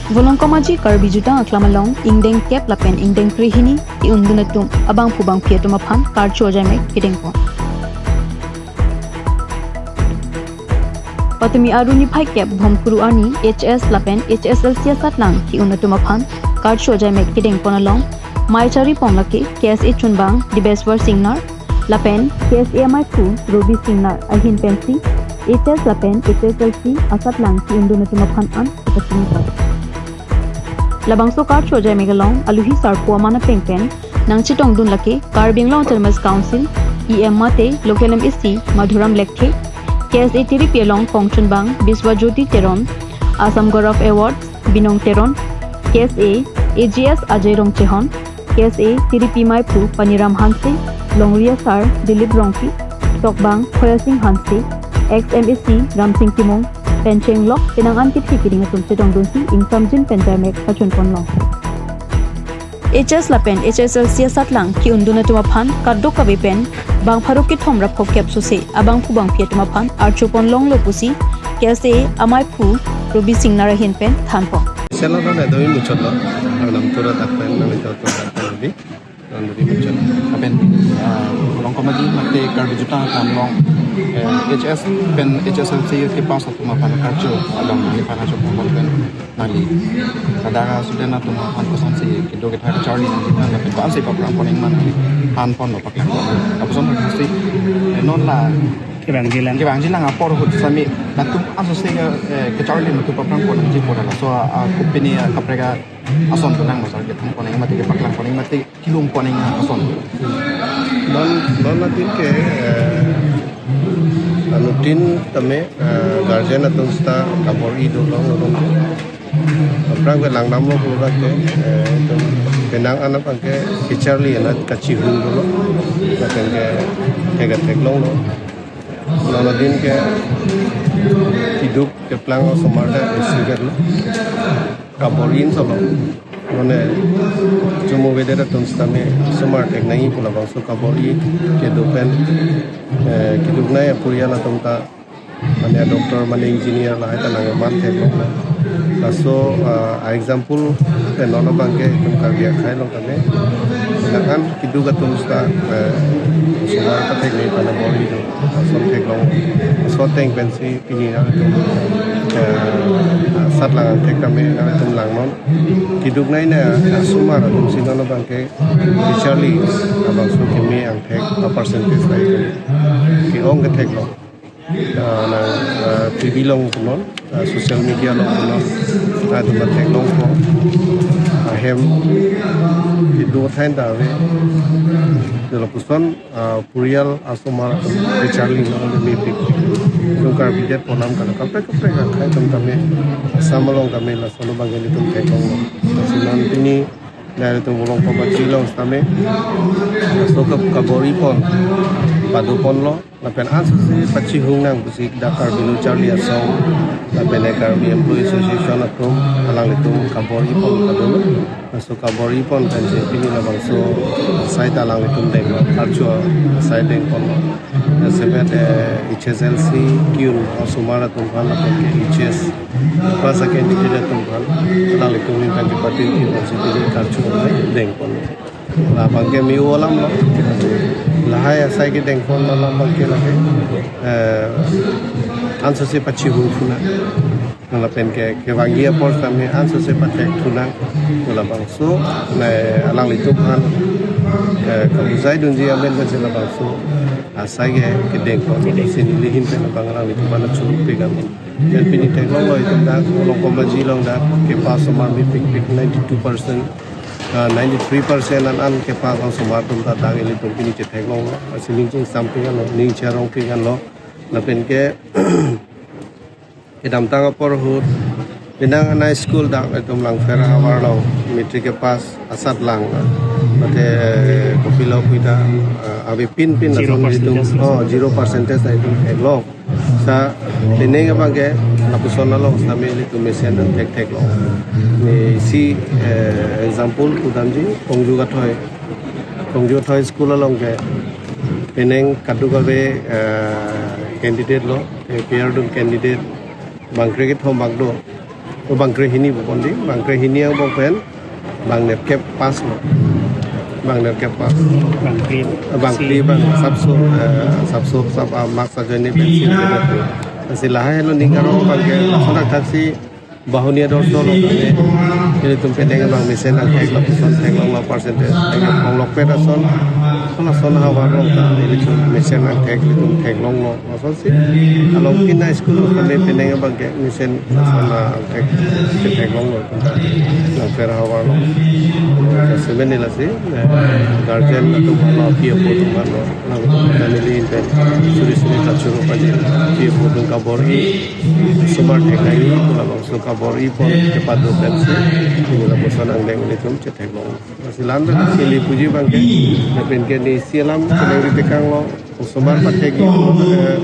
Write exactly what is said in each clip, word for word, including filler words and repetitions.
Volongkom Aji Karbi Jutang Aklam along ingdeng kep lapen ingdeng krehini ke-undun atum abangphu bangphi atum aphan karcho ajaimek kedengpon. Patumi aru niphai kep Bhomkuru arni H S lapen H S L C asatlang ke-un atum aphan karcho ajaimek kedengpon along mei charipon lake K S A chunbang Dibeswar Singnar lapen K S A amaiphu Ruby Singnar ahin pensi H S lapen H S L C asatlang ke-undun atum aphan an kapachini pon. Labangso karcho ajaimek along aluhi sarpo aman apeng pen nangchetongdun lake Karbi Anglong Autonomous Council E M mate Local M A C Madhuram Lekthe, K S A Tiripi along kongchunbang Biswajyoti Teron, Assam Gaurav Award Binong Teron, K S A A G S Ajay Rongchehon, K S A Tiripi maiphu Paniram Hanse, longri asar Dilip Rongpi, tokbang Khoyasing Hanse, ex M A C Ramsing Timung, pen chenglok penang an kethe keding atum chetongdunsi ingsamjin pen ajaimek pachunponlong. H S lapen H S L C asatlang ke-undun atum aphan kadokave pen bang pharo kethom ra phokep sose abangphu bangphi atum aphan archoponlonglo pusi K S A amaiphu Ruby Singnar ahin pen thanpon. Sela na do muchot lo, nang tura tak pen nang ito to tak pen di, nang di muchot. Lapen, ah, Volongkom Aji mate Karbi Jutang Aklam along, eh, H S pen H S L C kepass atum aphan karcho along nangli aphan archopon pen nangli. Kadang student atum aphan kosonsi kedo kethak kacharli nangji aphan lapen ko-ansi paphrang pon ingman nangli thanpon lo paklang. Lapuson si, eh, non la kevangjilang. Kevangjilang apor ahut sami latum aso se ke, eh, kacharli latum paphrang pon nangji apor laso, ah, company, ah, kaprek ason tonang masar kethan pon ingmati kepaklang pon ingmati kelung pon ing ason. Non, non latin ke, eh, anuttin tame, eh, guardian atum seta kabor-i dolong dolong. Aphrang ke langdamlo pura ke, eh, itum penang an aphan ke kacharli anat kachihun dolo. Lapen ke thek theklonglo. Non adin ke kiduk keplang osomar ta isi gatlo. Kabor-i solo. Mane chumu vede atum sitame osomar thek nangji pu labangso kabor-i kedo pen, eh, kiduknei apurial atum ta mane doctor, mane engineer lahai ta nangman theklonglo. Laso, ah, example pen non abang ke itum Karbi akhei along tame. Lakan kiduk atum seta, eh, osomar patheknei pen abor-i do. Lason theklong. Laso ateng pensi pini nangtum, eh, asatlang angthek tame nangtum langnon. Kiduknei na osomar atum si non abang ke kacharli labangso keme angthek a percentage lahai ke-ong ketheklong. Ah, nang, ah, T V along punon, ah, social media along punon, ah, itum theklongpo, ah, hem kedo athai ta ave. Lapuson, ah, purial osomar atum kacharli nang mepik. Itum Karbi det ponam kalo kaprek kaprek akhei atum tame, Assam along tame lason abang ke itum theklonglo. Lasi non pini nangtum Volongkom Aji along sitame laso kap-, kabor-i pon, padoponlo. Lapen ansose pachihung nang pusi dak Karbi Lo Charli Asong, lapen Karbi Employee Association atum, alanglitum kabor-i pon kadolo. Laso kabor-i pon pensi pini labangso asai ta alanglitum denglo, archo asai dengponlo. Lasemet, eh, H S L C ke-un osomar atum aphan lapen ke H S pass a-candidate atum aphan alanglitum ahin pen kepatiri pensi pini karcho dengponlo. Labang ke miu alam lo. Lahai asai kedengpon alam abang ke lake, eh, ansose pachihung thu nang. Lapen ke, kevangji apor tame ansose pathek thu nang. Labangso, nai alanglitum aphan, eh, kabujaidunji amen pensi labangso asai ke kedengpon. Kedeng. Si neli ahin pen labang alanglitum aphan churu pe kami. Pen pini theklonglo itum dak Volongkom Aji along dak kepass osomar mepikpik ninety-two percent, ah, ninety-three percent an an kepass osomar atum ta dak ilitum pini chetheklonglo. Lasi ning chingsampik anlo, ning cherongpik anlo. Lapen ke kedamtang apor ahut penang anai school dak itum Langpher ahavar along matric kepass asatlang. Mate kopilo puita, ah, ave pinpin zero ason itum, percentage. Oh, zero percentage ta itum theklong. Sa penang abang ke lapuson along sitame ilitum mesen an thektheklong. Ni isi, eh, example pudamji Kongju Kathoi. Kongju Kathoi school along ke penang kadokave, eh, candidate lo, eh, appear dun candidate bangkre kethom bak do. Bangkre hini pu ponji, bangkre hini angbong pen bang nerkep pass lo. Bang nerkep pass. Bangkre. Bangkre bang sapso, eh, sapso sap, ah, marks ajoine pensi. Lasi lahai helo ning arong abangke, lason athaksi Bahuni ador solo kami. Ilitum penang abang mesen angthek lapuson theklonglo percentage. Angthek ponglokpet ason. Lason havar along ta ilitum mesen angthek ilitum theklonglo. Lasonsi along kina school kami penang abangke mesen lason angthek theklonglo. Langpher havar along. Seven ni lasi, eh, guardian atum lo, api apo atum lo. Lang family in pen suri suri kachuru paji. Api apo atum kabor-i. Osomar thek nangji, labangso kabor-i pon kepado pensi, pini lapuson angdeng ilitum chetheklong. Lasi la-an pen ili puji abangke, lapen ke ne isi alam cheningri tekanglo, osomar pathekji, eh,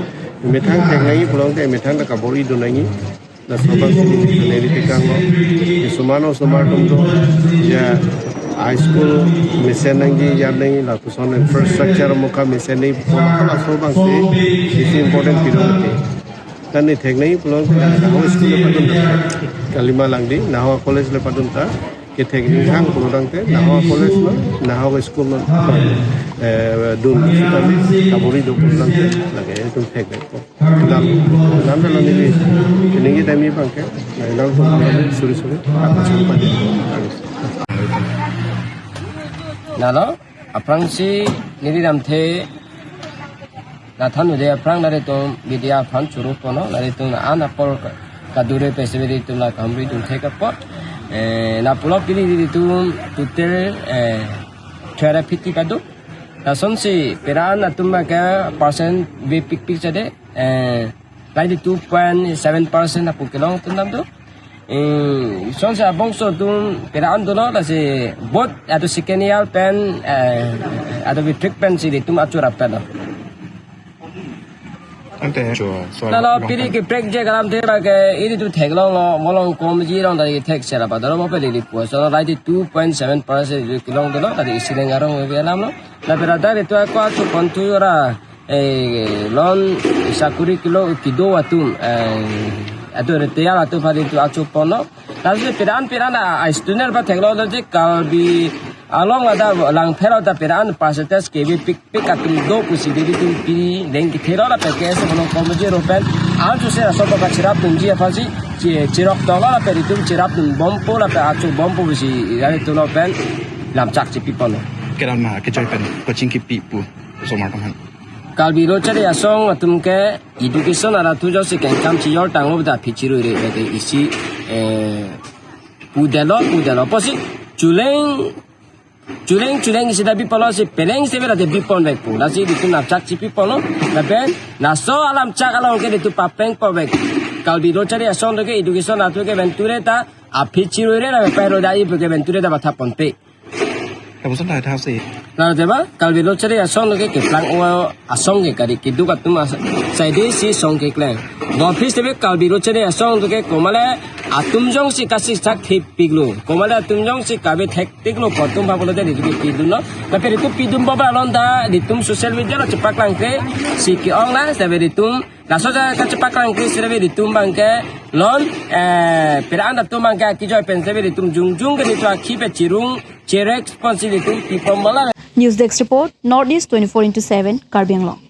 methang thek nangji pulote methang ta kabor-i do nangji. Laso abangsi cheningri tekanglo. Osomar osomar atum do, ya, high school mesen nangji, ya nangji, lapuson infrastructure mokha mesen nangji, laso abangsi isi important pido mati. Tan ne thek nangji pulote Nahok school le padun ta. Kalima lang di, Nahok college le padun ta. Kethek ninghang pulo tangte, Nahok college lo, Nahok school lo. Eh, dun sitame, kabor-i do pulo tangte, lake itum thek nangpo. Lam, lam dalam ini, ini kita mi bangke, nah, lam suri suri, apa suri padi. Nalo, aphrangsi neli damthe, Nathan Uday aphrang nelitum media aphan churu ponlo, nelitum la-an apor ka-, kadure pese nelitum la kamri dun thek apot. Eh, lapulo pini nelitum total, eh, twelve fifty kado. Lasonsi pera-an atum ke percent bepikpik chade, eh, ninety-two point seven percent apu kelong atum dam do. Eh, sonsi abongso atum pera-an dolo, lasi both atu second year pen, eh, atu matric pensi nelitum achur apet lo. Ante, sure, sure. Lalo pini keprek je kalam thera ke, ilitum theklonglo, molong komji rong dari thek sera padoro mo peli lipu. So ninety-two point seven percent ilitum kelong dolo, dari isi leng arong ave alam lo. La pera dari tu aku achu pontu ora, eh, lon sakuri kilo kido atum, eh, atu retire atum hari tu achu ponlo. Lasi pera-an pera-an a, a student patheklo, lasi Karbi along ada Langpher ada pera-an percentage kebepikpik atum do pusi nelitum pini deng kethelo lapen ke ese molong komji rong pen. An suse aso pa kachirap dunji aphansi, chi-, chirok tolo lapen itum chirap dun bompo lapen achu bompo pusi, ya itulo pen lamchak chipi ponlo. Keran ma, kejoi pen, coaching kipi pu, osomar atum aphan. Karbi Lo Chari Asong atum ke education arat thu jongsi kengkam chijor tanglo ta aphi chiruire ke isi, eh, pudelo, pudelo. Apotsi chuleng, chuleng, chuleng isi ta biponlo si peleng si bera de bipon vekpo. Lasi itum lamchak chipi ponlo. Lapen laso alamchak along ke itum papeng po vek. Karbi Lo Chari Asong do ke education atum ke ven ture ta aphi chiruire lapen pehlo dai pu ke ven ture ta batha ponpe. Lapuson ta tha si. Lalo deba, Karbi Lo Chari Asong do ke keplang o asong ke kari keduk atum as-, saide si song keklem. Office tebe Karbi Lo Chari Asong do ke komat le atum jongsi kasisak thepiklo. Komat le atum jongsi kabe thektiklo, kotum bapolo te itum pidunlo. Tapi itum pidun baba lon ta itum social media lo chepaklangkle si ke-ong na, sebe itum laso ja kachepaklangkle sebe itum abangke lon, eh, pera-an atum abangke akijoi pen sebe itum jongjong ke itum akhi pe chirung, cherek responsibility itum pipon bala. News Desk Report, North East twenty-four into seven, Karbi Anglong.